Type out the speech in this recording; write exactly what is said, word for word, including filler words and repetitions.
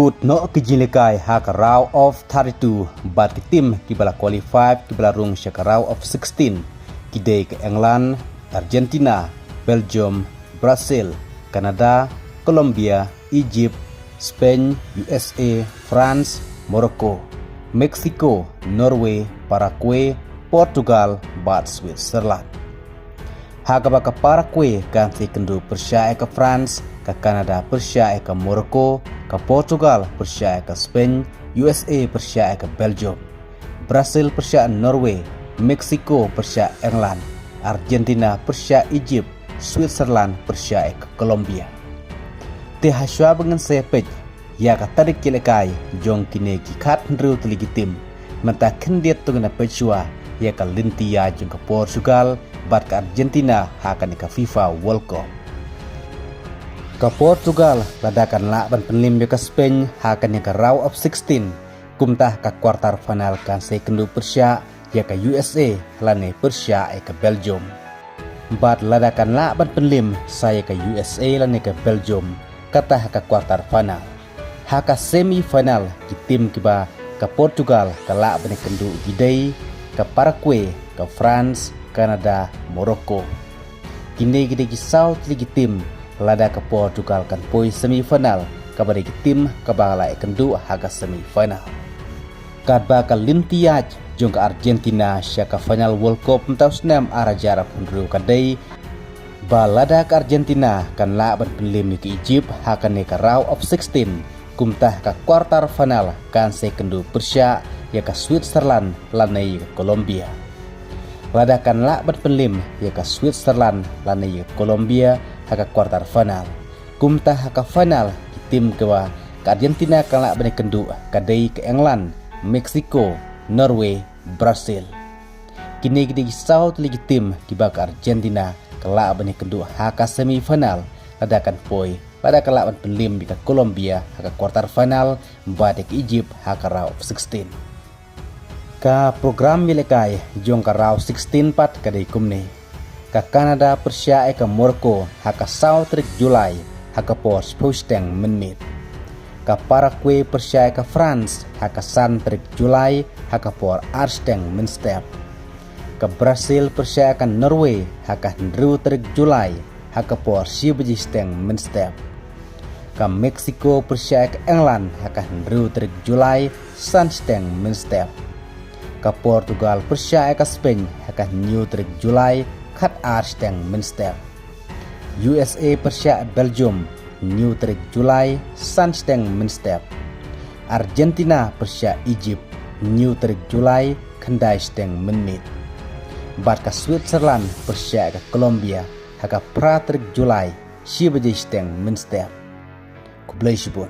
Bud noh ki jingïalehkai ha ka round of thirty-two bad ki tim kiba la qualify kiba la rung sha ka round of sixteen, ki dei ka England, Argentina, Belgium, Brazil, Canada, Colombia, Egypt, Spain, U S A, France, Morocco, Mexico, Norway, Paraguay, Portugal bad Switzerland. Ha kaba ka Paraguay kan sa ïakynduh pyrshah ïa ka France, ka Canada pyrshah ïa ka Morocco, ka Portugal pyrshah ïa ka Spain, U S A pyrshah ïa ka Belgium, Brazil pyrshah Norway, Mexico pyrshah England, Argentina pyrshah Egypt, Switzerland pyrshah ïa ka Colombia. Te hashwa ba ngin sa peit ïa ka tarik ïalehkai jong kine ki khathynriew tylli ki tim, mynta khyndiat to ngin peit shuwa ïa ka lynti ïaid jong ka Portugal bad ka Argentina ha kane ka FIFA World Cup. Ka Portugal lada kan lah ban pynlem ïa ka Spain ha kane ka round of sixteen, kumta ka quarter final kan sa ïakynduh pyrshah ïa ka U S A lane pyrshah ïa ka Belgium. Bad lada kan lah ban pynlem sa ïa ka U S A lane ka Belgium, kata ha ka quarter final. Ha ka semi final, ki tim kiba ka Portugal ka lah ban ïakynduh ki dei ka Paraguay, ka France, Canada, Morocco. Kine ki dei ki saw tylli ki tim lada ka Portugal kan poi semi final, kaba dei ki tim kaba la ïakynduh ha ka semi final. Katba ka lynti ïaid jong ka Argentina sha ka final World Cup mynta u snem ar hajar arphew hynriew ka dei ba lada ka Argentina kan lah ban pynlem ïa ka Egypt ha kane ka round of sixteen, kumta ka quarter final kan sa ïakynduh pyrshah ïa ka Switzerland lane ïa ka Colombia. Lada kan lah ban pynlem ïa ka Switzerland lane ïa ka Colombia ha ka quarter final, kumta ha ka final, ki tim kiba ka Argentina kan lah ban ïakynduh ka dei ka England, Mexico, Norway, Brazil. Kine ki dei ki saw tylli ki tim kiba ka Argentina ka lah ban ïakynduh ha ka semi final, lada kan poi, lada kan lah ban pynlem ïa ka Colombia ha ka quarter final bad ïa ka Egypt ha ka round of sixteen. Ka program ïalehkai jong ka round sixteen pat ka dei kumne: ka Canada pyrshah ïa ka Morocco ha ka saw tarik July ha ka por shiphew shiteng mynmiet. Ka Paraguay pyrshah ïa ka France ha ka san tarik July ha ka por ar shiteng mynstep. Ka Brazil pyrshah ïa ka Norway ha ka hynriew tarik July ha ka por shi baje shiteng mynstep. Ka Mexico pyrshah ïa ka England ha ka hynriew tarik July san shiteng mynstep. Ka Portugal pyrshah ïa ka Spain ha ka hynñiew tarik July khat ar shiteng mynstep. U S A pyrshah Belgium hynñiew tarik July san shiteng mynstep. Argentina pyrshah Egypt hynñiew tarik July khyndai shiteng mynmiet. Bad ka Switzerland pyrshah ïa ka Colombia ha ka phra tarik July shi baje shiteng mynstep. Khublei shibun.